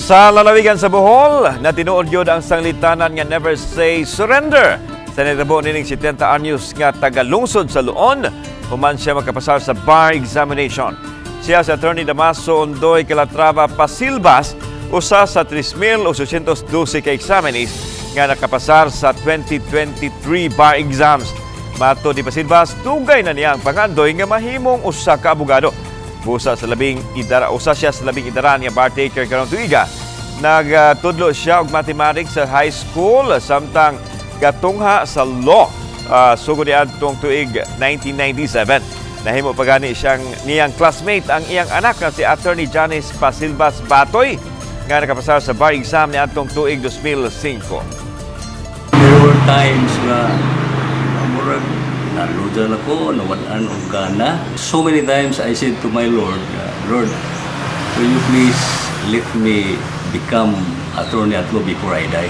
Sa lalawigan sa Bohol, natinuod gyud ang sanglitanan nga "Never say surrender" sa nitabo nining 70 anyos nga tagalungsod sa Loon human siya makapasar sa bar examination. Siya si Attorney Damaso Ondoy Calatrava Pasilbas, usa sa 3,812 ka examinees nga nakapasar sa 2023 bar exams. Matod ni Pasilbas, dugay na niya ang pangandoy nga mahimong usa ka abogado. Busa sa labing idara, usa siya sa labing idaran nga bar taker karong tuiga. Nagtudlo siya og mathematics sa high school samtang gatungha sa law sugod niadtong tuig 1997. Nahimo pa gani siyang niyang classmate ang iyang anak nga si Attorney Janice Pasilbas Batoy nga nakapasar sa bar exam niadtong tuig 2005. There were times nga murag naludan ako, nawad-an og gana. So many times I said to my Lord, "Lord, will you please let me become attorney at law before I die?"